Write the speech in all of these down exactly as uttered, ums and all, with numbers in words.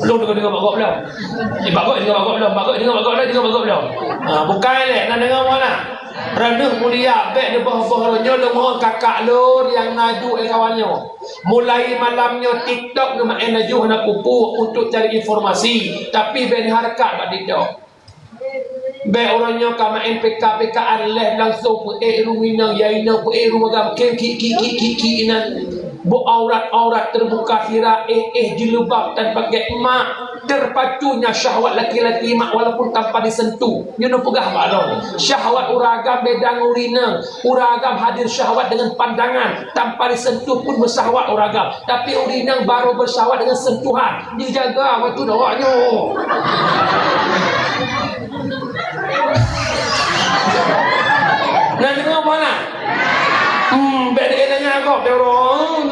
Lôn deungoe-deungoe bak gob lom. Eh, bak gob deungoe bak gob lom, bak gob deungoe bak gob lom, deungoe bak gob lom. Ha, bukai lé, na deungoe meunan. Droeneuh mulia, bèk neuboh-boh lôn. Nyoe lôn mohon kakak lôn nyang na aju, eh, kawan nyoe. Mulai malam nyoe TikTok neumaén laju hana peue-peue untuk cari informasi. Tapi bèk neuhareukat bak TikTok. Bèk uroe nyoe ka maén P K-P K-an lheuh langsông peuék rumoh inong, ya inong peuék rumoh agam, kém ki, ki, ki, ki, ki inan. Bôh aurat-aurat teubuka sira, éh, éh, jilbab tan pakai mak. Terpacunya syahwat laki-laki mak walaupun tanpa disentuh. Nyoe neupeugah bak droe. Syahwat ureueng agam beda ngon ureueng inong. Ureueng agam hadir syahwat dengan pandangan, tanpa disentuh pun bersyahwat ureueng agam. Tapi ureueng inong baru bersyahwat dengan sentuhan. Dijaga waktu awak nyoe. Na deungoe hana? Hmm, bèk dikira nyan gob, bèk uroe.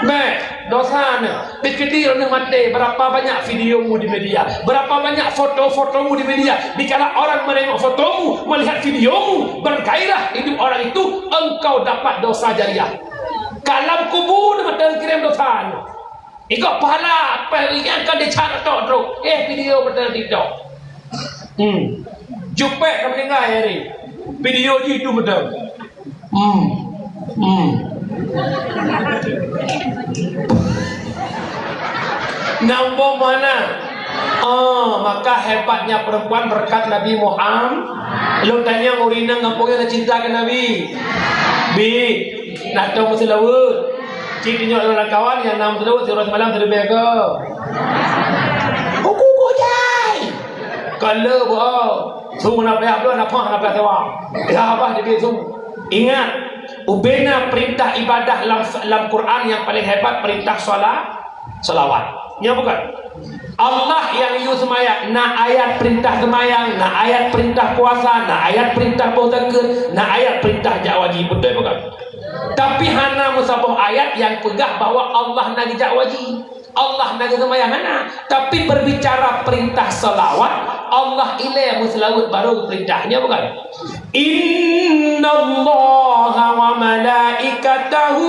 Bèk, dosa nyan. Pikiri droeneuh maté, berapa banyak videomu di media? Berapa banyak foto-fotomu di media? Dikala orang menengok fotomu, melihat videomu, bergairah hidup orang itu, engkau dapat dosa jariah. Ka lam kubu neuh meuteun kirém dosa nyoe. Ikôt pahala apa nyang ka dicat tok trok. Eh, video meuteun TikTok. Hmm. Jupek ka meuninggai hari. Video jih tu meuteun. Hmm. Hmm. Nambah mana? Oh, maka hebatnya perempuan berkat Nabi Muhammad. Lôn tanyong ureueng inong gampông nyoe na cinta keu Nabi? Bi, na tom meuseulaweuet. Cit nyoe lam kawan nyang na meuseulaweuet siuroe simalam sileubeh ko. Kuku kujai. Kalau boh, su na payah bloe, na pah na payah sewa. Ya bah dibi su. Ingat, ubena perintah ibadah lam, lam Quran nyang paling hebat perintah salat. Salawat. Nyo bukan? Allah nyang yue seumayang, na ayat peurintah seumayang, na ayat peurintah puasa, na ayat peurintah boh zakeuet, na ayat peurintah jak haji. Beutôi bukan? Tapi hana meusaboh ayat nyang peugah bahwa Allah na geujak haji. Allah na geuseumayang, hana. Tapi berbicara peurintah salawat, Allah ilèe meuseulaweuet baru geupeurintah. Nyo bukan? Innallaha wa malaikatahu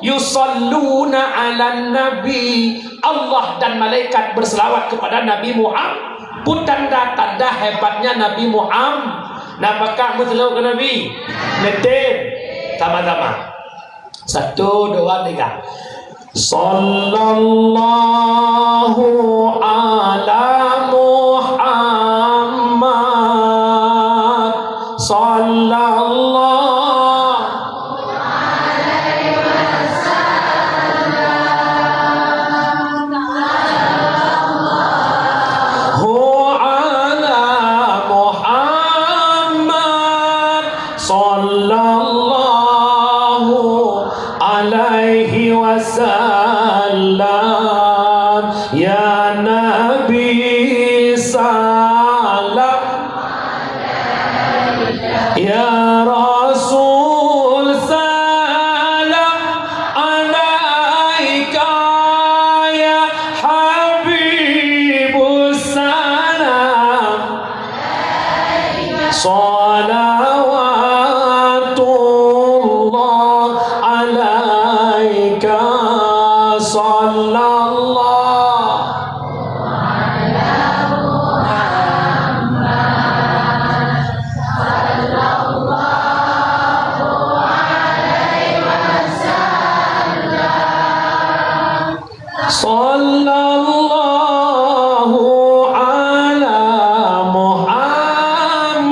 yusalluna 'alan nabi. Allah dan malaikat berselawat kepada Nabi Muhammad. Peue tanda-tanda hebatnya Nabi Muhammad? Na pakat meuseulaweuet keu Nabi? Neutem sama-sama. Satu, dua, tiga. Sallallahu ala Muhammad. Sallallahu ala Muhammad. Sallallahu alaihi wasallam. Ya Nabi salam, ya Rasul salam alaika, ya Habibus salam. Salawatullah alaika, sallallahu Sallallahu ala Muhammad,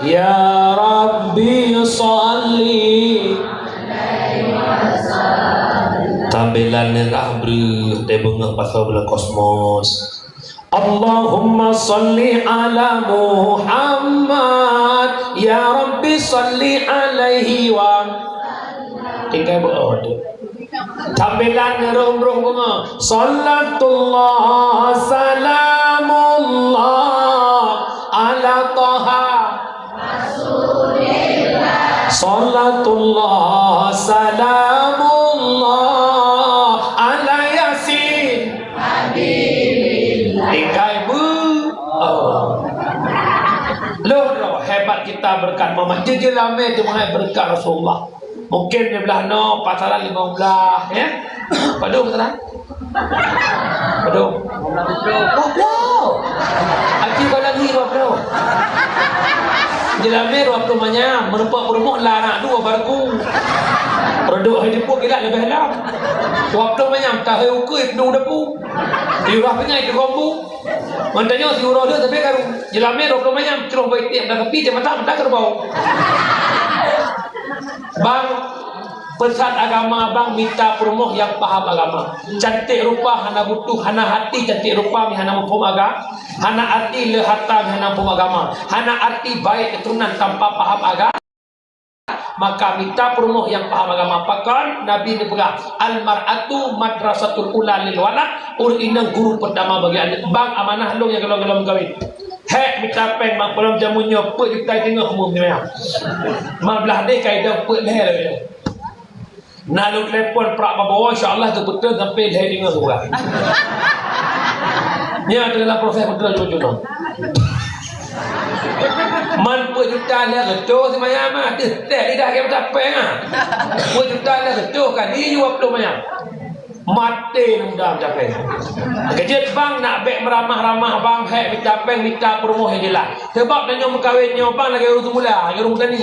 ya Rabbi salli. Tambelan neurah breuh, teubeungöh pasoe buleuen kosmos. Allahumma salli ala Muhammad, ya Rabbi salli alaihi wa. Tinggai beuôt. Tambelan neurah breuh beungöh. Salatullah, salamullah, ala Taha. Salatullah, salamullah, ala Yasin. Tinggai beuôt. Lôn droe hebat kita beureukat Muhammad. Jeuet-jeuet lamé teuma hai beureukat Rasulullah. Mungkin dua belas no, pasaran lima belas, ya. Padum pasaran? Padum? Dua puluh. Aji balangi dua puluh. Jelamé dua puluh manyam, meureumpok peurumoh lah anak dua baru. Produk hai depu kilat leubeh lam. Dua puluh manyam, tahai ukui penuh depu. Yurah pengai tu gombu. Mantanyoe siuroe deuh tapi karu. Jelamé dua puluh manyam, ceroh bai tiek dah tepi, dia mata mata kerbau. Bang, pesan agama bang mita peurumoh nyang paham agama. Cantik rupa hana butuh, hana hati cantik rupa mi hana muphom agama. Hana hati le harta mi hana muphom agama. Hana hati baik keturunan tanpa paham agama. Maka mita peurumoh nyang paham agama. Pakon Nabi neupeugah, "Al-mar'atu madrasatul ula lil walad." Ureueng inong guru pertama bagi aneuk. Bang amanah lôn nyang golom-golom kawin. Hek mita péng mak golom jameun nyoe peuet juta teungoh umur nyoe. Lima belas deh ka idong peuet lhèe lagèe nyoe. Na lôn telepon prak babawa, insya Allah teupeutron sampai lhèe teungoh bulan. Nyan teuh dalam proses beutôi jujur. Man peuet juta lhèe reutôh simayang mah, deuh teh lidah ke mita péng ah. Peuet juta lhèe reutôh kali dua puluh manyam. Maté muda mita péng. Keujeuet bang nak bèk meuramah-ramah bang, hek mita péng, mita peurumoh nyang jeulaih. Sebab tanyoe meukawen nyoe bang lagèe ureueng seumula, lagèe ureueng tani.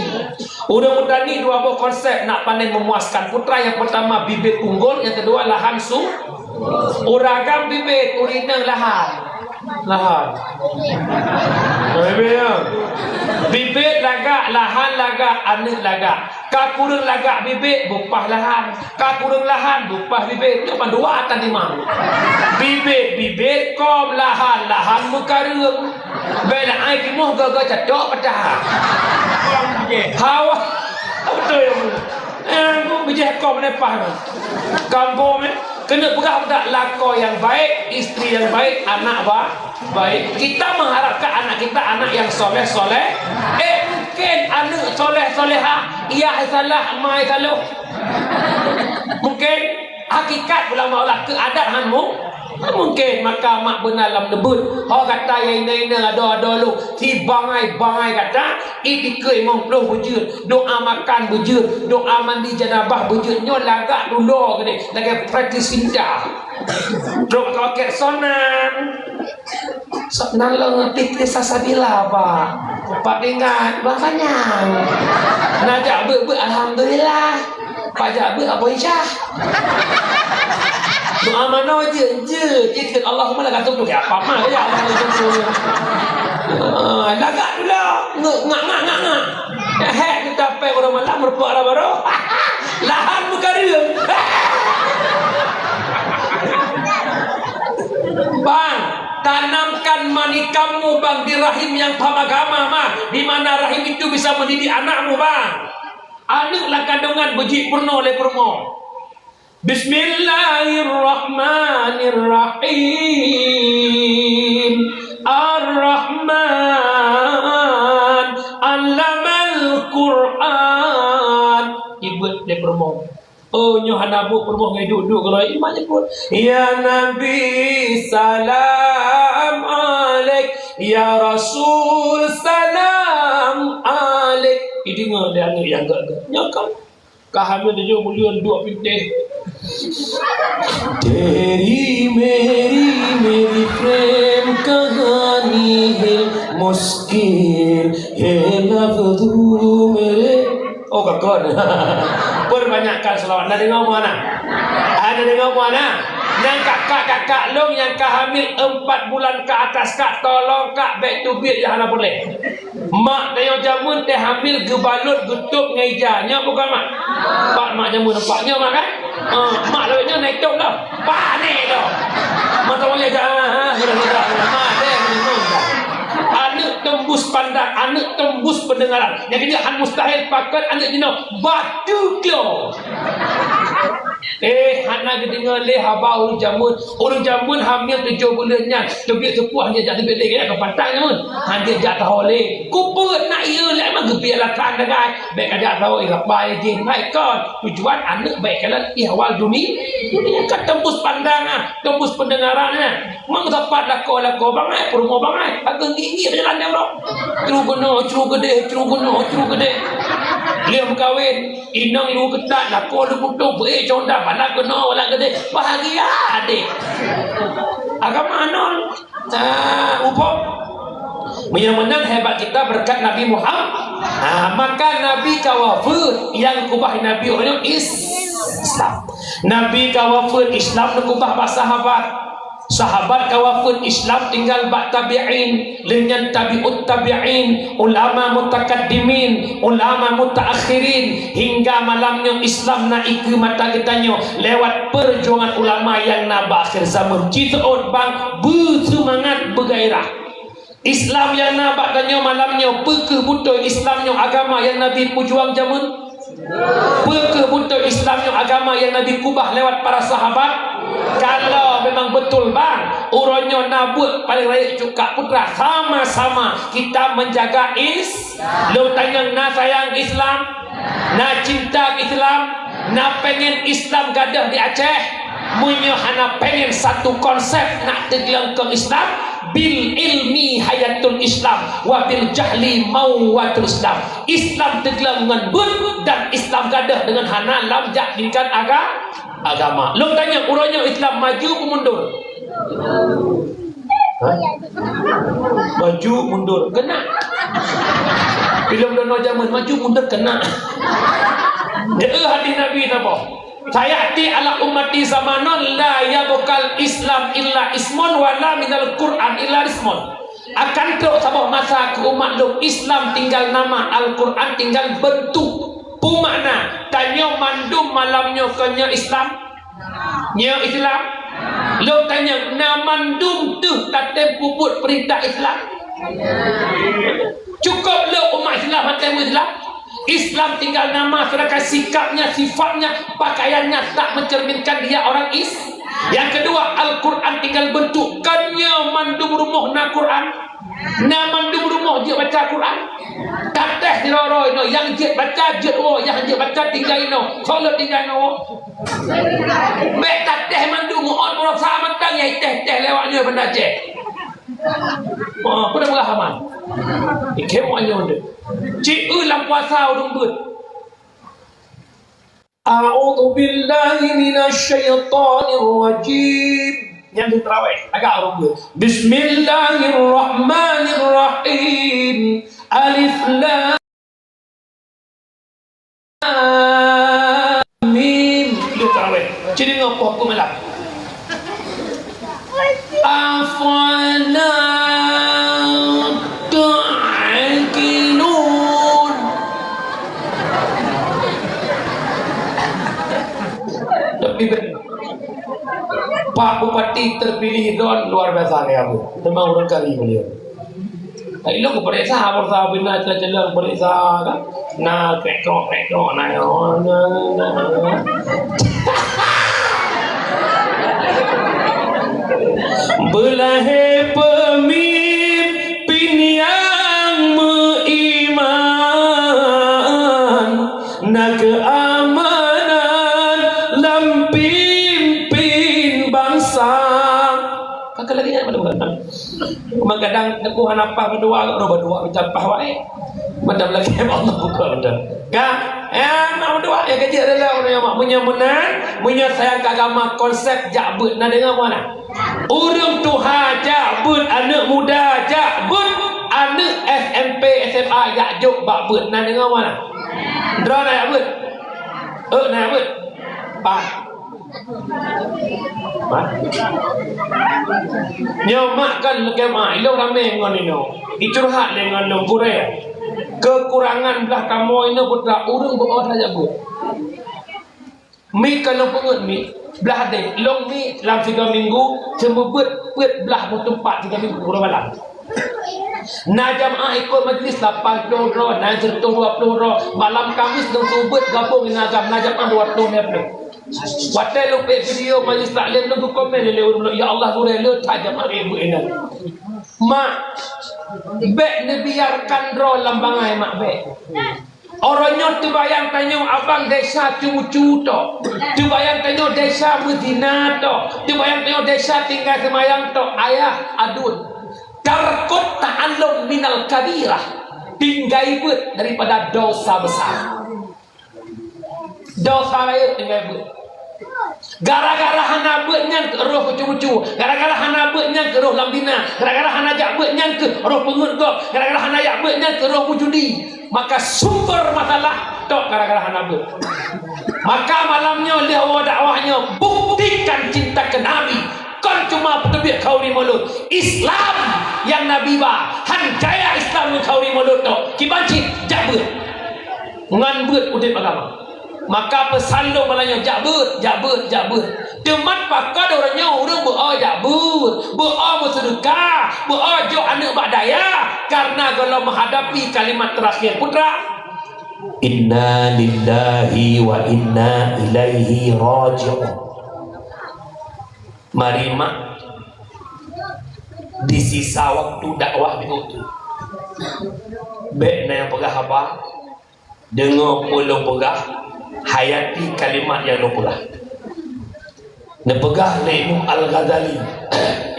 Ureueng meutani dua boh konsep nak panen memuaskan. Putra nyang pertama bibit unggul, nyang kedua lahan su-, ureueng agam bibit, ureueng inong lahan. Lahan. Bibit, ya. Bibit lagak, lahan lagak, aneuk lagak. Ka kureueng lagak bibit, beupah lahan. Ka kureueng lahan, beupah bibit. Nyoe ban dua atan limang. Bibit, bibit, kom lahan, lahan meukareueng. Bèk na ai timoh gaga catok patah. Hawa. Beutôi. Eh, bijèh kom leupah. Kampung, eh. Keuneuk peugah budak lakoe nyang baik, istri nyang baik, anak ba-, baik. Kita mengharapkan anak kita anak yang soleh-soleh. Eh, mungkin aneuk soleh-solehah, yah salah, mai salah. Mungkin. Hakikat ulama-ulama keu adat han mu-, han mungken, maka mak beuna lam neubeuet. Ho gata nyang inong-inong adoe-adoe lôn, si bangai-bangai gata, i dikeue limong ploh beujeuet, doa makan beujeuet, doa mandi janabah beujeuet, nyoe lagak dulo keudeh, lagèe praktis sinta. Trok ka wakèt sonan. Sonan lôn ngon Fitri Salsabila, Pak. Pak ingat, bang sanyang. Na jak beuet-beuet, alhamdulillah. Pak jak beuet, Abu Isyah. Doa manoe jeuet, jeuet. Jeuet, Allahumma laka sumtu. Ya, apa mah, ya Allah, laka sumtu. Ah, lagak dulu. Ngek, ngak, ngak, ngak, ngak. Hek, kita pèng uroe malam, meureumpok arah baru. Lahan meukareueng. Bang, tanamkan mani kamu, Bang, di rahim yang paham agama, mah. Di mana rahim itu bisa mendidik anakmu, Bang. Aneuk lam kandungan beujeuet peurunoe lé peurumoh. Bismillahirrahmanirrahim. Ar-Rahman, 'allamal Qur'an. Ibeuet lé peurumoh. Oh, nyoe hana buet peurumoh ngon duek-duek keudroe, iman jipeubuet. Ya Nabi, salam alaik. Ya Rasul, salam alaik. Ideungoe lé aneuk nyang gèt-gèt. Nyoe kan. Ka hamil tujoh buleuen duek pinteh. Teri meri meri prem kahani hai muskil hai lafzu mere. Oh, ka kon. Perbanyakkan selawat. Na deungoe muhana? Ah, na deungoe muhana? Nyang kakak-kakak lôn nyang ka hamil empat bulan ke atas, Kak, tolong, Kak, bèk teubiet nyang hana puléh. Mak tanyoe jameun teuh hamil geubalot geutôb ngon ija. Nyoe bukon mak? Pak mak jameun nampak nyoe mak kan? Ah, mak lawét nyoe na itôb dah. Pané dah. Mata wayah dah, ha, ha, ha, ha, ha, ha, ha, ha, ha. Aneuk tembus pandang, aneuk tembus pendengaran. Nyang keuneuk han mustahil pakat aneuk jinoe batu klo. Eh, hana geudeungoe lé haba ureueng jameun. Ureueng jameun hamil tujoh buleuen nyan, teubiet seupôt han jijak teubiet lé, keuneuk keu pantang jameun. Han jijak taho lé. Kupeue na ié lé mah geubiet alasan sagai. Bèk kajak taho, eh, rapai jih, hai kon. Tujuan aneuk bèk kalon, eh, awal duni-, dunia ka tembus pandang ah, tembus pendengaran ah. Mang sapat lakoe-lakoe bangai, peurumoh bangai. Agak gigit jalan dia, bro. Cru keunoe, cru keudeh, cru keunoe, cru keudeh. Dia meukawen, inong lu keutat, lakoe lu putôh, beuék conda, bala keunoe, bala keudéh, bahagia adék. Agama nol. Ah, upok. Meunyoe meunan hebat kita berkat Nabi Muhammad. Ah, maka Nabi ka wafeuet, nyang kubah Nabi uroe nyoe Islam. Nabi ka wafeuet, Islam neukubah bak sahabat. Sahabat ka wafeuet, Islam tinggal bak tabi'in, lheueh nyan tabi'ut tabi'in, ulama mutakaddimin, ulama mutaakhirin, hingga malam nyoe Islam na ikeue mata geutanyoe lewat perjuangan ulama nyang na bak akhir zaman. Ci seuôt bang, beuseumangat, beugairah. Islam nyang na bak tanyoe malam nyoe, peu kheueh beutôi Islam nyoe agama nyang Nabi peujuang jameun? Peu kheueh beutôi Islam nyoe agama nyang Nabi kubah lewat para sahabat? Kalau memang betul, bang, uroe nyoe na buet paling rayeuk cuka putra, sama-sama kita menjaga Is-, lôn tanyong, na sayang Islam? Na cinta Islam, na pengen Islam gadôh di Aceh. Meunyoe hana pengen satu konsep nak teugleng keu Islam, bil ilmi hayatul Islam, wa bil jahli mauwatul Islam. Islam teugleng ngon buet dan Islam gadôh deungon hana lam jak ningkat aga-, agama. Lôn tanyong, uroe nyoe Islam maju peu mundur? Hah? Maju mundur keunan. Filem dono jameun, maju mundur keunan. Deuh hadis Nabi saboh. "Sayati ala ummati zamanun la yabqal Islam illa ismun wa la minal Qur'an illa ismun." Akan trok saboh masa keu umat lôn, Islam tinggal nama, Al-Qur'an tinggal bentuk. Peue makna? Tanyoe mandum malam nyoe kon nyoe Islam? Nyoe Islam? Lôn tanyong, na mandum teuh tatem peubuet peurintah Islam? Cukôp lé umat Islam hana tém Islam? Islam tinggal nama, sedangkan sikapnya, sifatnya, pakaiannya tak mencerminkan dia orang Is-, yang kedua, Al-Quran tinggal bentuk. Kan nyoe mandum rumoh na Quran? Na mandum rumoh jeuet baca Quran? Tatéh sidroe-droe inoe, nyang jeuet baca jeuet woe, nyang jeuet baca tinggai inoe. Soe lôn tinggai inoe woe? Bék tatéh mandum, muot baroesa mantong nyang itéh-téh lewat nyoe Banda Aceh. Oh, peue dah beurah aman? Ikhem wak nyoe deh. Ci eu lam puasa ureueng beuet. A'udzubillahi minasyaitonirrajim. Nyang di tarawih, agak ureueng beuet. Bismillahirrahmanirrahim. Alif lam mim. Di tarawih. Ci deungoe poh ku malam. Afala ta'qilun. Tapi ben-, Pak Bupati terpilih droen luar biasa gaya bu. Memang ureueng kari beliau. Ilong kupeuriksa, peuriksa bina, ceuleueng-ceuleueng peuriksa kan. Na krek-krok, krek-krok, na, na, na, na. Beulahé peumimpin nyang meuiman, na keuamanan lam pimpin bansa. Ka lagèe nyan, Teungku kadang-kadang hana paih meudoa, roh meudoa meucapah wae. Mantap lagèe Allah buka mantap. Ka? Eh, nak meudoa, ya, kajak dalam ureueng nyan, mak. Meunyoe meunan, meunyoe sayang keu agama, konsep jak beuet, na deungoe meunan? Ureueng tuha jak beuet, aneuk muda jak beuet, aneuk S M P, S M A jak jok bak beuet, na deungoe meunan? Droe na jak beuet? Eh, na jak beuet? Bah. Bah. Nyoe mak kan lagèe mak, ilong ramé ngon inoe. Icurhat lé ngon lôn gurèe. Keukurangan blah kamoe inoe putra ureueng beuet that jak beuet. Mi ka lôn peungeut mi, blah deh, lôn mi lam sigoe minggu, seumeubeuet peuet blah meuteumpat sigoe minggu uroe malam. Na jamaah ikot majlis lapan ploh droe, na sireutoh dua ploh droe. Malam Kamis lôn seumeubeuet gabong ngon agam, na jamaah dua ploh lhèe ploh. Watèe lôn peuet video majlis taklim lôn geukomen lé ureueng, "Ya Allah, gurèe le that jamaah ibu inong." Mak, bèk neubiarkan droe lam bangai, mak, bèk. Uroe nyoe teubayang tanyoe abang desya cucu to. Teubayang tanyoe desya meuzina to. Teubayang tanyoe desya tinggai seumayang to. Ayah aduen. Tarkut ta'allum minal kabirah. Tinggai beuet daripada dosa besar. Desya rayeuk tinggai beuet. Gara-gara hana beuet nyan keuh roh keucucu, gara-gara hana beuet nyan keuh roh lam dina, gara-gara hana jak beuet nyan keuh roh peungeuet gob, gara-gara hana jak beuet nyan keuh roh beujudi. Maka sumber masalah tok gara-gara hana beuet. Maka malam nyoe lheueh awai dakwah nyoe, buktikan cinta keu Nabi. Kon cuma peuteubiet khauri mulod. Islam nyang Nabi ba, han jaya Islam ngon khauri mulod tok. Kiban cit, jak beuet. Ngon beuet udeb agama. Maka peusan lôn malam nyoe, jak beuet, jak beuet, jak beuet. Teumat pakon uroe nyoe ureuëng beu-o jak beuet, beu-o meuseudeukah, beu-o jok aneuëk bak dayah, kareuna gohlom meuhadapi kalimat teurakhir putra. Inna lillahi wa inna ilaihi raji'un. Mari mak, di sisa waktu dakwah minggu tu, bék na nyang peugah haba, deungoe peue lôn peugah, hayati kalimat nyang lôn peugah. Neupeugah lé Imam Al-Ghazali,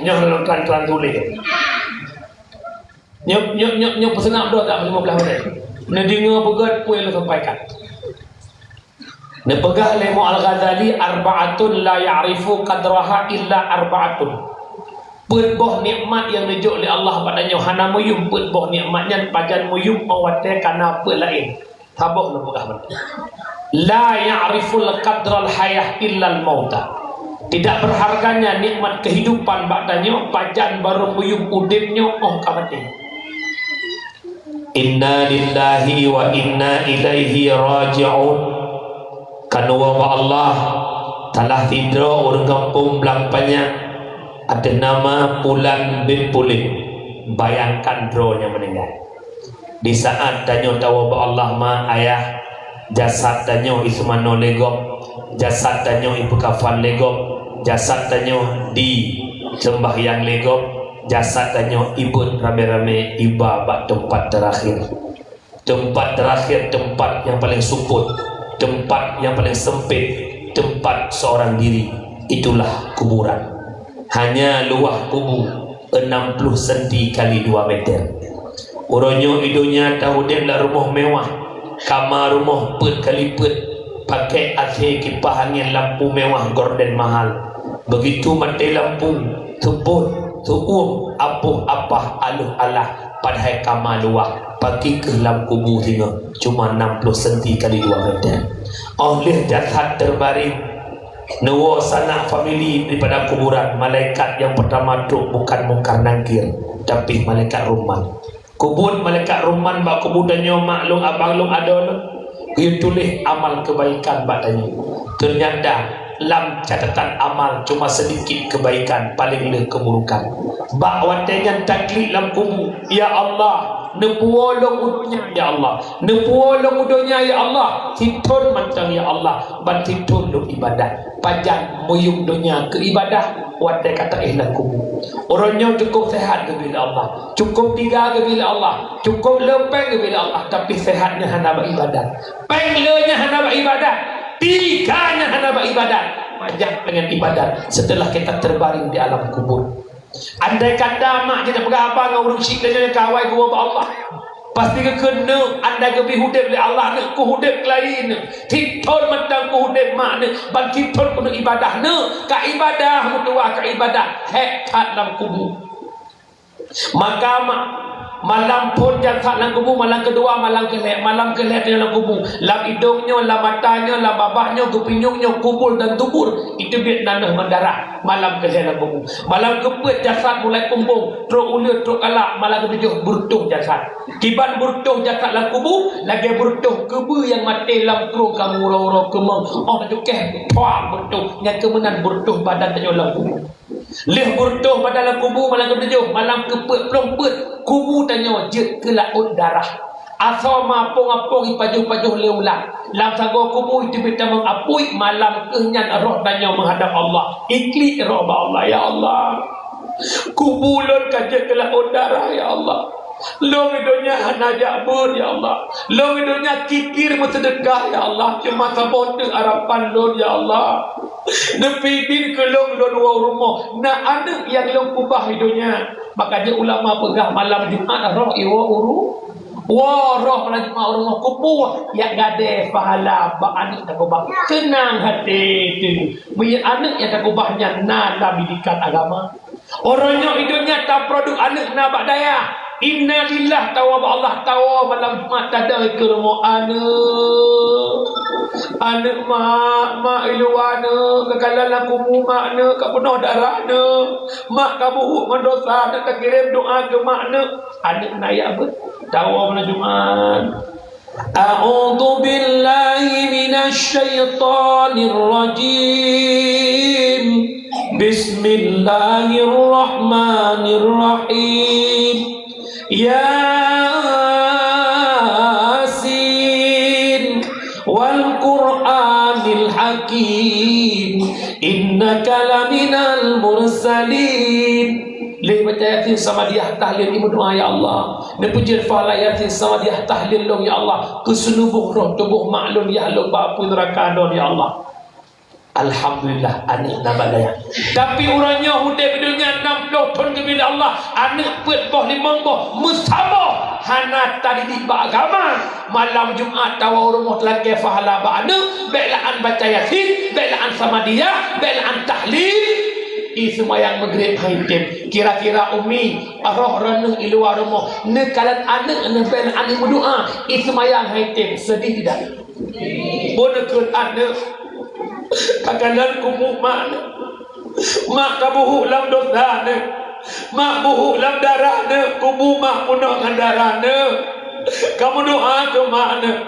nyoe lôn tran-tran tuléh. Nyoe, nyoe, nyoe, nyoe peuseunang droe tak lima belas menit. Neudeungoe beugét peue nyang lôn sampaikan. Neupeugah lé Imam Al-Ghazali, "Arba'atun la ya'rifu qadraha illa arba'atun." Peuet boh nikmat nyang neujok lé Allah bak tanyoe hana meuyum peuet boh nikmat nyan pajan meuyum óh watée kana peuet laén. Saboh lôn peugah mantong. La ya'riful qadral hayah illal mauta. Tidak berharganya nikmat kehidupan bak tanyoe pajan barô meuyum udeb nyoe óh ka maté. Inna lillahi wa inna ilaihi raji'un. Keunoe bak Allah, salah sidroe ureuëng gampông Blang Panyang ateueh nama Pulan bin Pulit. Bayangkan droe nyang meuninggai. Di saat tanyoe tawoe bak Allah ma ayah, jasad tanyoe iseumanoe lé gob, jasad tanyoe ipeukafan lé gob, jasad tanyoe diseumbahyang lé gob, jasad tanyoe ibeuet ramé-ramé iba bak teumpat teurakhir. Teumpat teurakhir, teumpat nyang paleng sukot, teumpat nyang paleng sempit, teumpat seorang diri, itulah kuburan. Hanya luwah kubu enam puluh senti kali dua meter. Uroe nyoe i donya taudeb lam rumoh mewah, kama rumoh peuet kali peuet, pakai AC, kipah angén, lampu mewah, gorden mahal. Begitu maté lampu, seupôt, seuuem, apoh apah, aloh alah, padahai kama luwah, pakri keuh lam kubu singoh, cuma enam puluh senti kali dua meter. Óh lheueh jasad teubaring, neuwoe sanak famili di padang kuburan, malaikat nyang peurtama trok bukan Mungkar Nangkir, tapi malaikat Ruman. Kubuet malaikat Ruman bak kubu tanyoe mak lôn, abang lôn, adoe lôn, geuyue tuléh amal keubaikan bak tanyoe. Teunyata lam catatan amal cuma seudikit keubaikan, paleng le keuburukan. Bak watée nyan taklik lam kubu, "Ya Allah, neupuwoe lôn u donya, ya Allah. Neupuwoe lôn u donya, ya Allah. Sithon mantong, ya Allah, ban sithon lôn ibadah." Pajan meuyum donya keu ibadah, watée ka taéh lam kubu. Uroe nyoe cukôp seuhat geubri lé Allah, cukôp tiga geubri lé Allah, cukôp le péng geubri lé Allah, tapi seuhat nyan hana bak ibadah. Péng le nyan hana bak ibadah, tiga nyan hana bak ibadah. Pajan péng nyan ibadah setelah kita terbaring di alam kubur. Andai kata mak jeuet peugah haba ngon ureuëng syiek tanyoe nyang ka awai geuwoe bak Allah, pasti geukheun neuk, andai geubri udeb lé Allah neuk, keu udeb keulayi neuk, sithon mantong keu udeb mak neuk, ban sithon keuneuk ibadah neuk, ka ibadah meutuwah, ka ibadah hék that lam kubu. Maka ma-, malam phon jasad lam kubu, malam keudua, malam keulhée, malam keulhée tanyoe lam kubu, lam idong nyoe, lam mata nyoe, lam babah nyoe, geupinyueng nyoe, kubul dan dubur, iteubiet nanoh ngon darah. Malam keulhée lam kubu. Malam keupeuet jasad mulai kumbong, trok uleue, trok kalak, malam keutujoh beureutoh jasad. Kiban beureutoh jasad lam kubu, lagée beureutoh keubeue nyang maté lam krueng ka meuuroe-uroe keumong. Óh tacukeh, pah, beureutoh, nyang keu meunan beureutoh badan tanyoe lam kubu. Lheueh beureutoh badan lam kubu malam keutujoh, malam keupeuet ploh peuet, kubu tanyoe jeuet keu laôt darah. Asoe ma apong-apong ipajoh-pajoh lé ulat. Lam sagoe kubu iteubiet tamong apui, malam keuh nyan roh tanyoe meuhadab Allah. Iklik roh bak Allah, "Ya Allah, kubu lôn ka jeuet keu laôt darah, ya Allah. Lôn i donya hana jak beuet, ya Allah. Lôn i donya kikir meuseudeukah, ya Allah. Cuma saboh teuk harapan lôn, ya Allah. Neupeuidin keu lôn, lôn woe u rumoh. Na aneuëk nyang lôn keubah i donya." Maka jeuet ulama peugah, malam Jumat roh iwoe u ru-, Woe roh laju mak rumoh kubu, jak gadée pahala bak aneuk takubah. Seunang até teuh. Meunyoe aneuk nyang takubah nyan na lam didikan agama. Uroe nyoe di donya taproduk aneuk na bak dayah. Innalillah, tawoe bak Allah, tawoe malam Jumat tadong keu rumoh aneuk. Aneuk mak, mak i luwa neuk, ka kalon lam kubu mak neuk, ka peunoh darah neuk. Mak ka buhuk ngon dosa neuk, ka kirém doa keu mak neuk. Aneuk na jak beuet. Tawoe malam Jumat. A'udzu billahi minasy syaithanir rajim. Bismillahirrahmanirrahim. Yasin, wal Qur'anil Hakim, innaka laminal mursalin. Lé baca Yasin, Samadiyah, tahlil, imeudoa, ya Allah. Neupeujeuet pahala Yasin, Samadiyah, tahlil lôn, ya Allah. Keu seuluruh roh tuboh mak lôn, yah lôn bak apui neuraka lôn, ya Allah. Alhamdulillah, aneuk na bak dayah. Tapi uroe nyoe udeb di donya nam ploh thon geubri lé Allah, aneuk peuet boh limong boh, meusaboh hana tadidik bak agama. Malam Jumat tawoe u rumoh teulakée pahala bak aneuk, bék la'an baca Yasin, bék la'an Samadiyah, bék la'an tahlil. I seumayang Maghrib hai tem. Kira-kira umi, roh droeneuh i luwa rumoh, neukalon aneuk neuh, bék la'an meudoa, i seumayang hai tem. Seudih tidak? Beuneukeut aneuk ka kalon kubu mak neuk. Mak ka buhuk lam dosa neuk. Mak buhuk lam darah neuk, kubu mak peunoh ngon darah neuk. Ka meudoa keu mak neuk.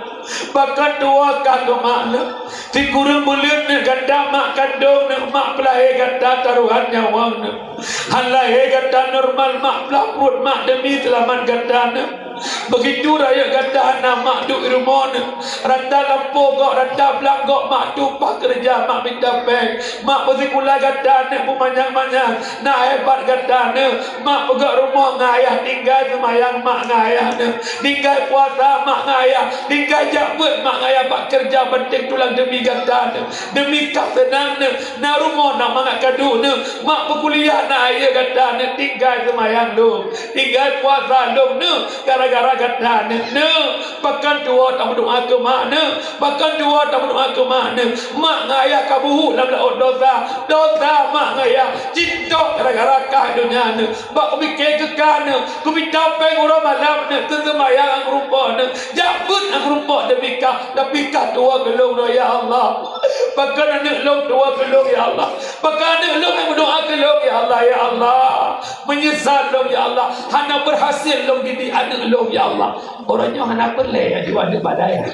Pakon tuwoe kah keu mak neuk. Sikureueng buleuen neuk gata mak kandong neuk, mak peulahé gata tarohan nyawa neuk. Han lahé gata normal, mak peulampot mak demi seulamat gata neuk. Beugitu rayeuk gata na mak duek i rumoh neuk. Rata lampôh gok, rata blang gok, mak tumpah keureuja, mak mita péng. Mak peusikula gata neuk beumanyang-manyang, na hebat gata neuk. Mak peugöt rumoh ngon ayah, tinggai seumayang mak ngon ayah neuk. Tinggai puasa mak ngon ayah, tinggai jak beuet mak ngon ayah bak keureuja banting tulang demi gata neuk. Demi kah seunang neuk. Na rumoh na mangat kadu neuk, mak peukuliah na ayeuk gata neuk, tinggai seumayang lôn, tinggai puasa lôn neuk, gara-gara gata neuk, neuk. Pakon tuwoe tameudoa keu mak neuk, pakon tuwoe tameudoa keu mak neuk. Mak ngon ayah ka buhuk lam laôt dosa, dosa mak ngon ayah, cit tok gara-gara kah donya neuk. Bak kumiké keu kah neuk, kumita péng uroe malam neuk, keu seumayang ngon rumpok neuk, jak beuet ngon rumpok demi kah, tapi kah tuwoe keu lôn, ya Allah. Pakon aneuk lôn tuwoe keu lôn, ya Allah. Pakon aneuk lôn nyang meudoa keu lôn, ya Allah, ya Allah. Meunyeusal lôn, ya Allah. Hana beurhasil lôn didik aneuk lôn, ya Allah. Uroe nyoe hana peureulée aju aneuk bak dayah.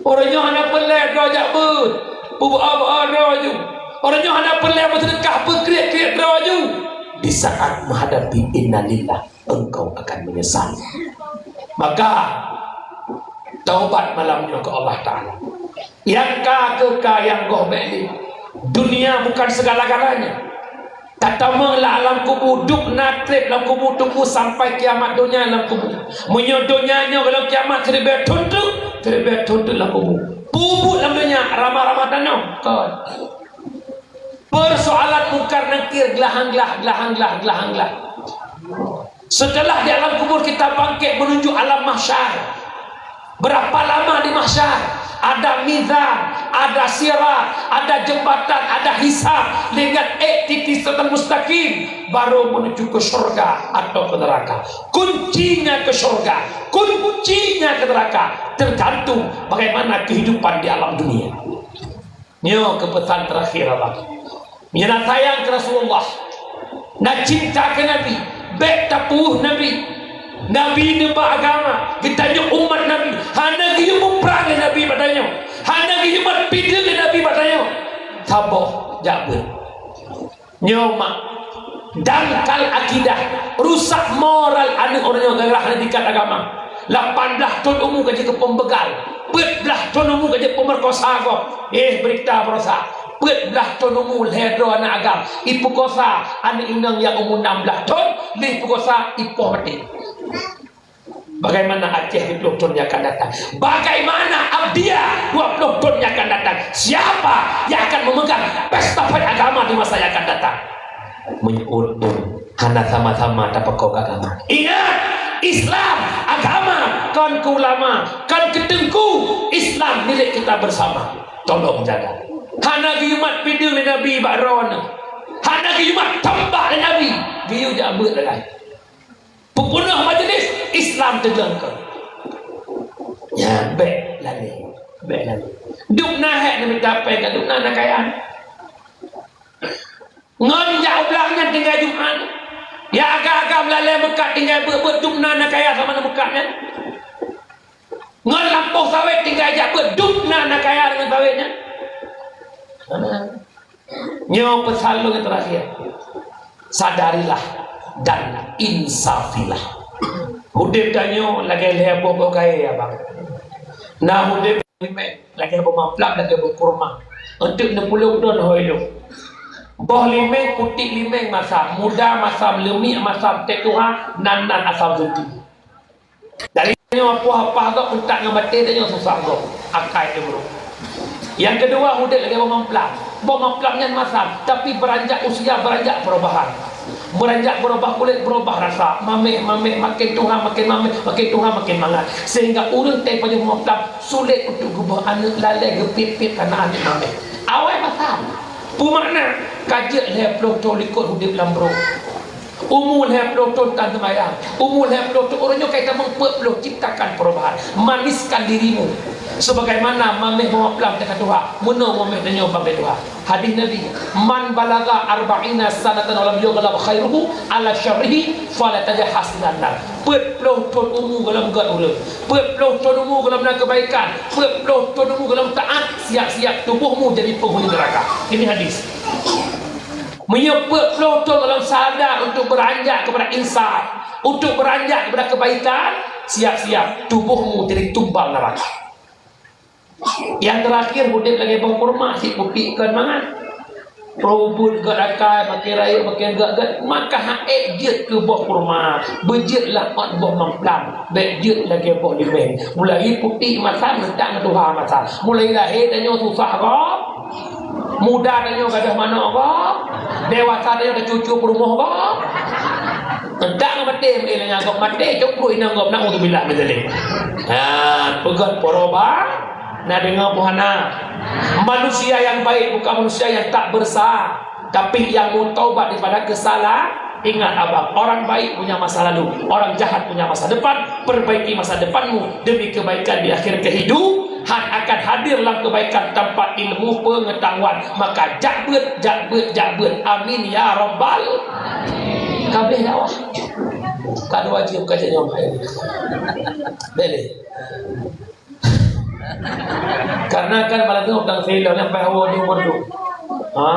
Uroe nyoe hana peureulée droe jak beuet, peubuet droe aju. Uroe nyoe hana peureulée beuseudeukah, peukriet-kriet droe aju. Di saat menghadapi innalillah, engkau akan menyesal. Maka, taubat malam nyoe keu Allah Taala. Nyang ka keu ka nyang goh bék lé. Dunia bukan segala-galanya. Tatamong lam alam kubu, dub na treb lam kubu, tunggu sampai kiamat donya lam kubu. Meunyoe donya nyoe lam kiamat, siribée thon teuk, siribée thon teuk lam kubu. Peue buet lam donya, ramah-ramah tanoh. Kon. Persoalan Mungkar Nakir, gelahang-glah, gelahang-glah, gelahang-glah. Setelah di alam kubur kita bangkit menuju alam mahsyar. Berapa lama di mahsyar? Ada mizan, ada sirat, ada jembatan, ada hisab. Ingat, iktidai siratal mustaqim, baru menuju ke syurga atau ke neraka. Kuncinya ke syurga, kuncinya ke neraka tergantung bagaimana kehidupan di alam dunia. Nyoe keupesan terakhir, Abang. Meunyoe na sayang keu Rasulullah, na cinta keu Nabi, bék tapeuweueh Nabi. Nabi neuba agama, geutanyoe umat Nabi, hana geuyue muprang lé Nabi bak tanyoe, hana geuyue mat pideuh lé Nabi bak tanyoe. Saboh jak beuet. Nyoe mak, dangkal akidah, rusak moral aneuk ureueng nyoe gara-gara hana didikan agama. Lapan blaih thon umu ka jeuet keu pembeugal, peuet blaih thon umu ka jeuet peumeurkosa gob. Eh, beurita baroesa, peuet blaih thon umu lhée droe aneuk agam ipeukosa aneuk inong nyang umu nam blaih thon, lheueh peukosa ipoh maté. Bagaimana Aceh dua puluh thon yang akan datang? Bagaimana Abdia dua puluh thon yang akan datang? Siapa yang akan memegang pesta agama di masa yang akan datang? Meunyoe ureueng hana sama-sama tapeukoh agama. Ingat, Islam, agama, Kon keu ulama, kon keu teungku, Islam milék kita bersama. Tolong jaga. Hana geuyumat pideung lé Nabi bak droeneuh. Hana geuyumat tombak lé Nabi. Geuyue jak beuet lagèe. Peupunoh majlis Islam teugeungkot. Nyan, bèk lalé. Bèk lalé. Dum na hék neumita péng, dum na na kaya. Ngon jak u blang nyan tinggai Jumat. Ya agam-agam lalé meukat tinggai beuet-beuet dum na na kaya sama na meukat nyan. Ngon lampôh sawét tinggai jak beuet dum na na kaya deungon sawét nyan. Nyoe peusan lôn nyang teurakhir. Sadarilah dan insafilah. Udép tanyoe lagèe lhèe boh goe kayèe, abang. Na udép limeng lagèe boh mamplam, lagèe boh kurma. Eunteuk neupulông droe hôi lôn. Boh limeng, putik limeng masam, muda masam, leumiek masam, teuh tuha, nan-nan asam sunti. Dari nyoe poh apah gob, peuntak ngon batèe tanyoe susah gob. Akai teuh brôk. Nyang keudua, udép lagèe boh mamplam. Boh mamplam nyan masam, tapi beuranjak usia, beuranjak perubahan. Beuranjak beurubah kulét, beurubah rasa. Maméh, maméh, makin tuha, makin maméh, makin tuha, makin mangat. Sehingga ureueng teuh pajoh boh mamplam sulet untuk geuboh aneuk, lalè geupiep-piep karena aneuk maméh. Awai masam. Peumakna, ka jeuet lhèe ploh thôn likot udép lam brôk. Umu lhèe ploh thôn tan seumayang. Umu lhèe ploh thôn, ureueng nyoe ka jitamong peuet ploh, ciptakan perubahan. Maniskan dirimu. Sebagaimana maméh boh mamplam teuka tuha, meunoe maméh tanyoe bangkai tuha. Hadis Nabi, "Man balagha arba'ina sanatan wa lam yughlab khairuhu ala syarrihi fala tajahhas ilan nar." Peuet ploh thôn umu gohlom gèt ureueng. Peuet ploh thôn umu gohlom na keubaikan. Peuet ploh thôn umu gohlom taat. Siap-siap tubohmu jadi penghuni neraka. Ini hadis. Meunyoe peuet ploh thôn gohlom sadar untuk beranjak kepada insaf, untuk beranjak kepada kebaikan, siap-siap tubohmu jadi tumbal neraka. Nyang teurakhir, udép lagèe boh kurma, sit putik kon mangat. Rubut gèt akai, makin rayeuk, makin gèt-gèt, maka han ék jeuet keu boh kurma, beujeuet lam ôt boh mamplam, bèk jeuet lagèe boh limeng. Mulai putik masam, meutak meutuha masam. Mulai lahé tanyoe susah gob. Muda tanyoe gadôh manok gob. Dewasa tanyoe teucucu peurumoh gob. Meutak maté, meuilang gob maté, cok pruet inong gob, naudzubillah min dzalik. Ha, peugöt poroba. Na deungoe peue hana? Manusia yang baik bukan manusia yang tak bersalah, tapi yang mau taubat daripada kesalahan. Ingat abang, orang baik punya masa lalu, orang jahat punya masa depan. Perbaiki masa depanmu demi kebaikan di akhir kehidupan. Akan hadir lam kebaikan tanpa ilmu pengetahuan. Maka jak beuet, jak beuet, jak beuet. Amin ya rabbal. Ka abéh dakwah. Ka dua jeuem ka jeuem. Boleh. Karena kan malam tu utang silo nyampai hawa di umur tu. Ha?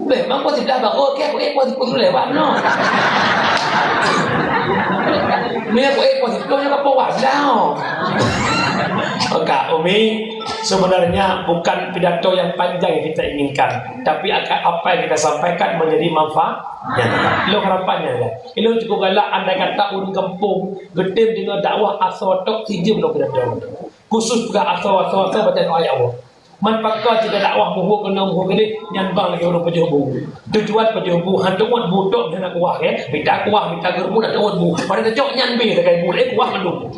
Beh, memang positif dah, Bang. Oh, okey, aku eh positif tu lewat no. Ni aku eh positif tu nyampai bawah dah. Oke, Umi, sebenarnya bukan pidato yang panjang yang kita inginkan, tapi akan apa yang kita sampaikan menjadi manfaat. Ya, lo harapannya ya. Ilôn cukup galak, andai kata ureueng gampông geutem deungoe dakwah asoe tok sijeuem lom geutanyoe. Khusus peugah asoe, asoe, asoe baca doa ya Allah. Man pakon cit dakwah muhue keunoe muhue keudeh, nyan bang lagèe ureueng pajoh bu. Tujuan pajoh bu, han teungeut bu tok, hana kuah, ya. Mita kuah, mita geureubu, han teungeut bu. Pada tacok nyan beh, takai bu, eh, kuah mandum.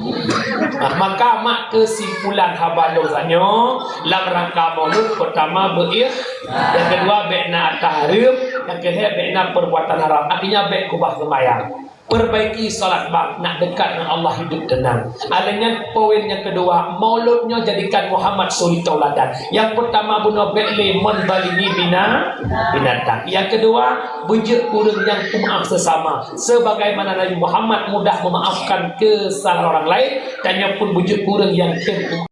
Nah, maka mak kesimpulan haba lôn tanyoe, lam rangka maulud, pertama, beuikh. Nyang keudua, bèk na ata hareuem. Nyang keulhèe, bèk na perbuatan haram. Artinya, bèk keubah seumayang. Perbaiki salat bang, nak dekat ngon Allah, hidup tenang. Alèh nyan poin nyang keudua, maulud nyoe jadikan Muhammad suri tauladan. Nyang peurtama bunoe bèk lé mon balini bina-, binatang. Nyang keudua, beujeuet ureueng nyang peumaaf sesama. Sebagaimana Nabi Muhammad mudah memaafkan kesalahan orang lain, tanyoe pun beujeuet ureueng nyang tem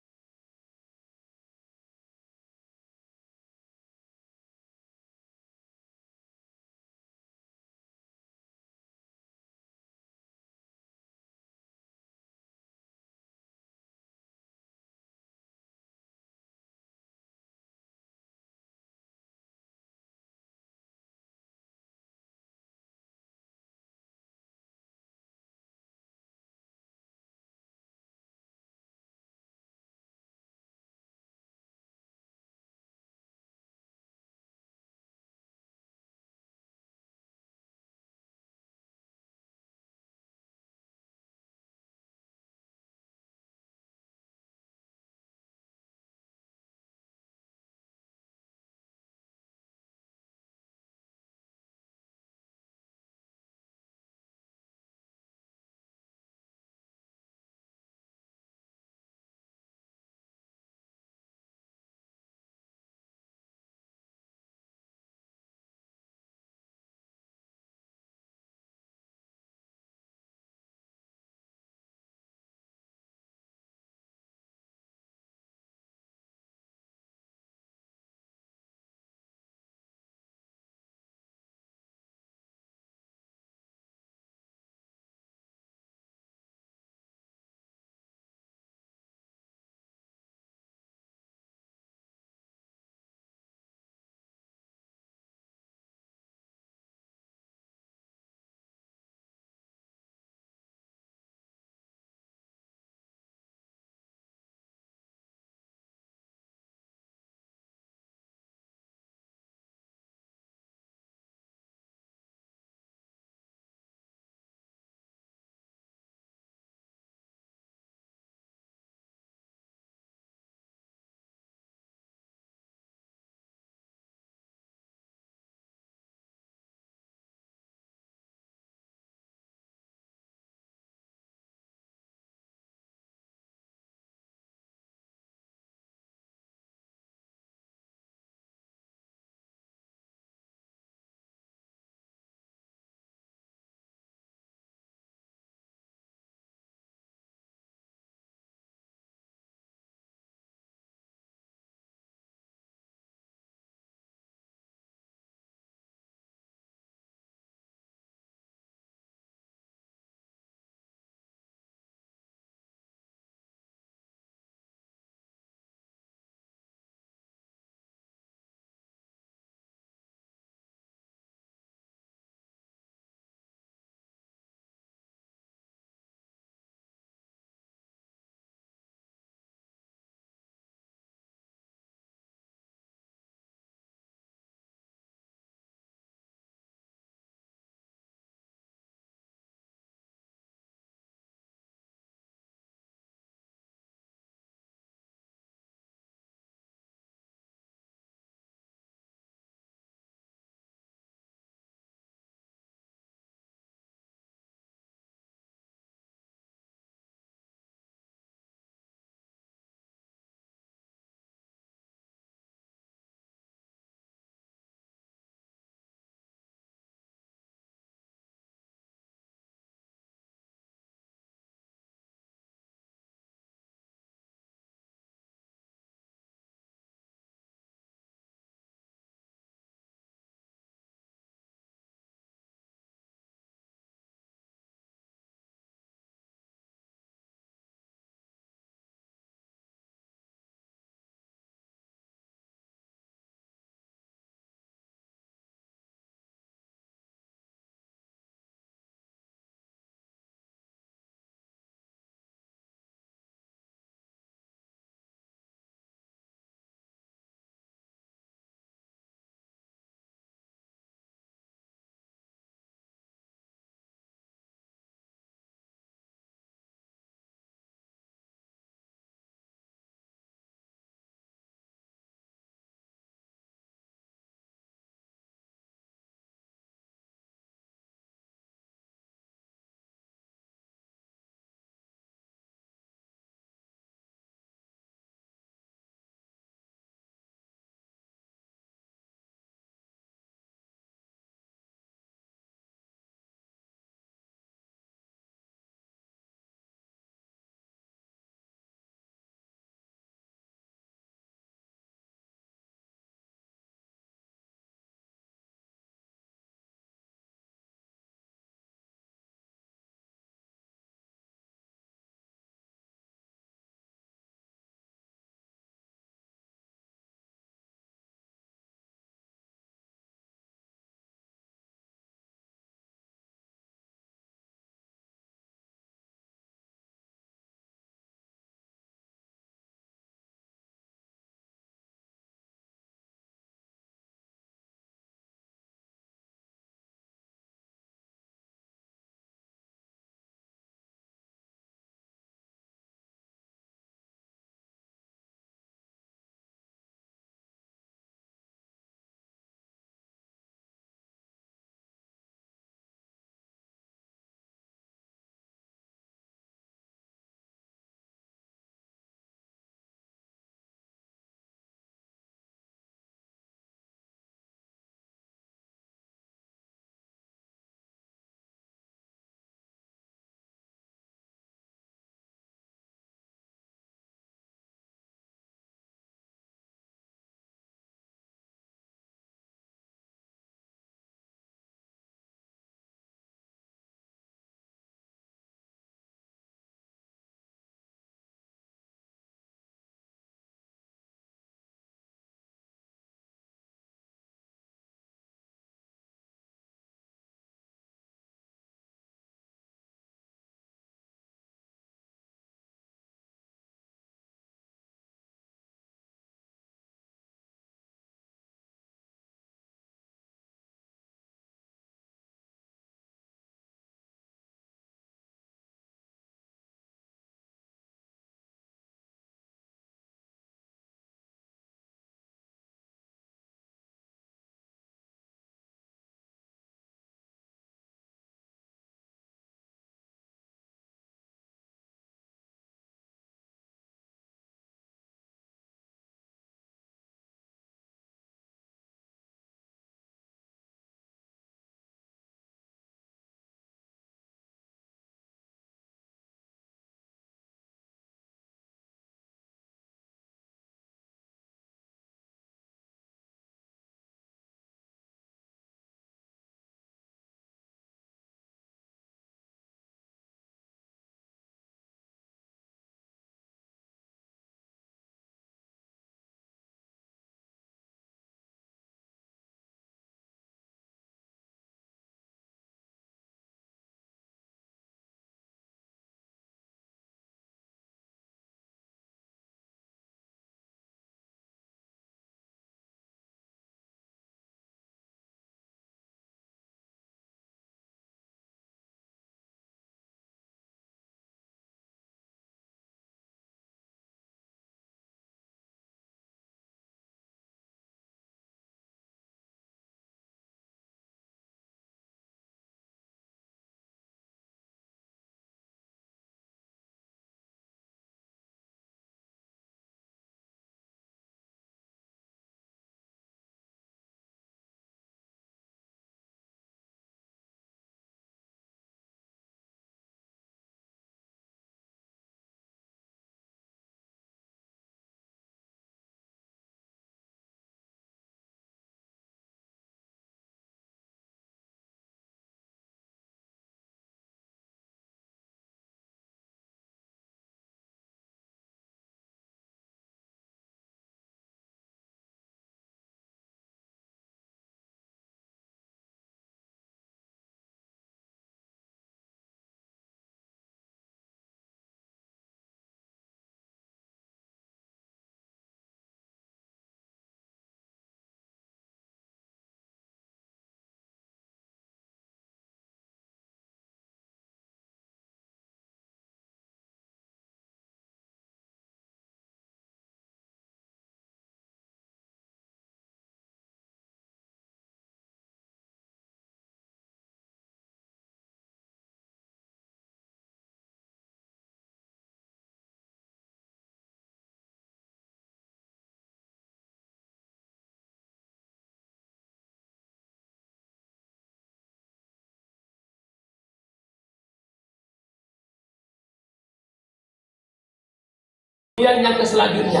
Kemudian nyang keu selanjutnya,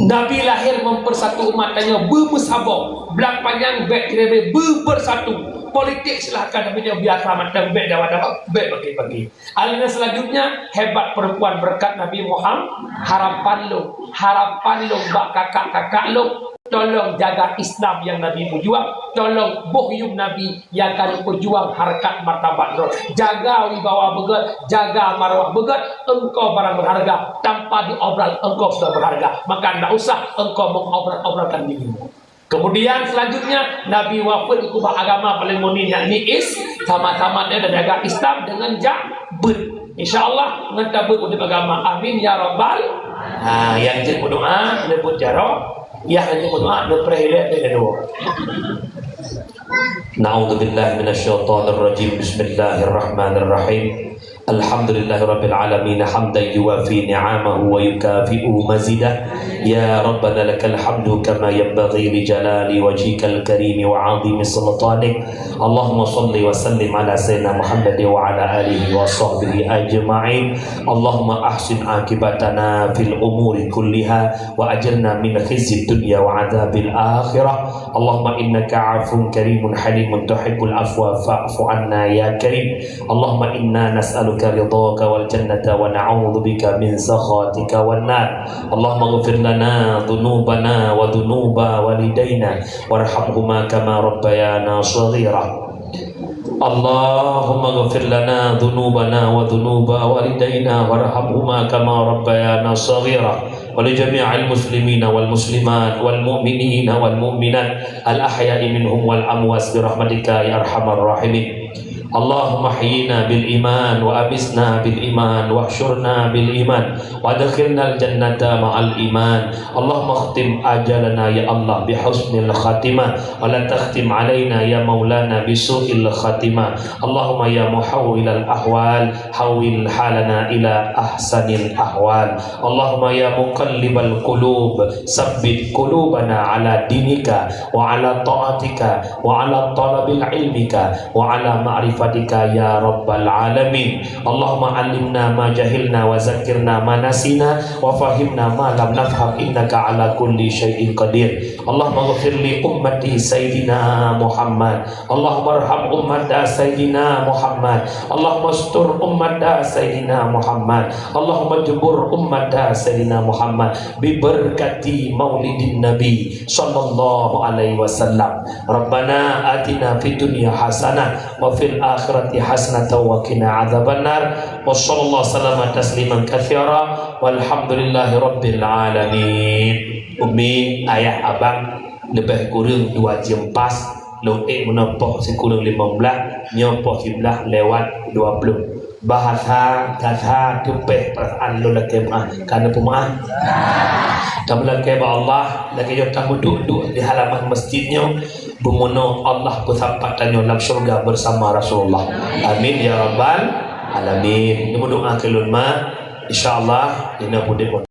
Nabi lahir mempersatu umat tanyoe beumeusaboh, blang panyang bèk ceureubai, beubersatu. Politik silahkan, Nabi nyoe biar selamat dan bèk dawa-dawa, bèk bagi-bagi. Alina selanjutnya, hebat perempuan berkat Nabi Muhammad. Harapan lôn, harapan lôn bak kakak-kakak lôn, tolong jaga Islam nyang Nabi peujuang, tolong boh yuem Nabi nyang ka lôn peujuang harkat martabat droe. Jaga wibawa beugöt, jaga marwah beugöt, engkau barang berharga. Tanpa diobral, engkau sudah berharga. Maka ndak usah engkau mengobral-obralkan dirimu. Kemudian selanjutnya, Nabi wafeuet keu kubah agama paléng murni, yakni Is-, sama-sama dia dah jaga Islam dengan ja-, beuet. Insya Allah, ngon tabeuet udép agama. Amin ya rabbal. Ha, nyang jeuet meudoa, neubeuet jaroe. Nyang jeuet meudoa, neupreh ilèe, neudoa. Na'udzubillahi minasyaitonirrajim. Bismillahirrahmanirrahim. Alhamdulillahirabbil alamin, hamdan yuwafi ni'amahu wa yukafi'u mazidah. Ya Rabbana lakal hamdu kama yanbaghi li jalali wajhikal karimi wa 'azimi sultanik. Allahumma shalli wa sallim ala sayyidina Muhammadin wa ala alihi wa sahbihi ajma'in. Allahumma ahsin aqibatana fil umuri kulliha wa ajirna min khizyid dunya wa adzabil akhirah. Allahumma innaka 'afuwun karimun halimun tuhibbul 'afwa fa'fu 'anna ya karim. Allahumma inna nas'aluka ridhaka wal jannata wa na'udzubika min sakhatika wan nar. Allahumma ighfir lana dzunubana wa dzunuba walidaina warhamhuma kama rabbayana shaghira. Allahumma ighfir lana dzunubana wa dzunuba walidaina warhamhuma kama rabbayana shaghira. Wa li jami'il muslimina wal muslimat wal mu'minina wal mu'minat al ahya'i minhum wal amwat bi rahmatika ya arhamar rahimin. Allahumma ahyina bil iman wa amitna bil iman wa ahsyurna bil iman wa adkhilnal jannata ma'al iman. Allahumma khtim ajalana ya Allah bi husnil khatimah wa la takhtim alaina ya maulana bi su'il khatimah. Allahumma ya muhawwilal ahwal hawwil halana ila ahsanil ahwal. Allahumma ya muqallibal qulub, tsabbit qulubana ala dinika wa ala taatika wa ala talabil ilmika wa ala ma'rifatika ya rabbal alamin. Allahumma allimna ma jahilna wa zakkirna ma nasina wa fahhimna ma lam nafham innaka ala kulli syai'in qadir. Allahumma ighfir li ummati sayyidina Muhammad. Allahummarham ummata sayyidina Muhammad. Allahummastur ummata sayyidina Muhammad. Allahumma jbur ummata sayyidina Muhammad bi barakati maulidin nabi sallallahu alaihi wasallam. Rabbana atina fid dunya hasanah wa fil akhirati hasanatan wa qina adzabannar. Wa sallallahu sallama tasliman katsira. Walhamdulillahi rabbil alamin. Umi, ayah, abang, leubeh kureueng dua jeuem pas. Lôn ék meunoe poh sikureueng limong blaih, nyoe poh siblaih lewat dua ploh. Bahasa gata teupeh peurasaan lôn lakèe meu'ah. Ka neupeumeu'ah? Tameulakèe bak Allah, lagèe nyoe tameuduek-duek di halaman masjid nyoe, beumeunoe Allah peusapat tanyoe lam syeuruga beusama Rasulullah. Amin ya rabbal alamin. Neumeudoa keu lôn ma, insya Allah, dina udép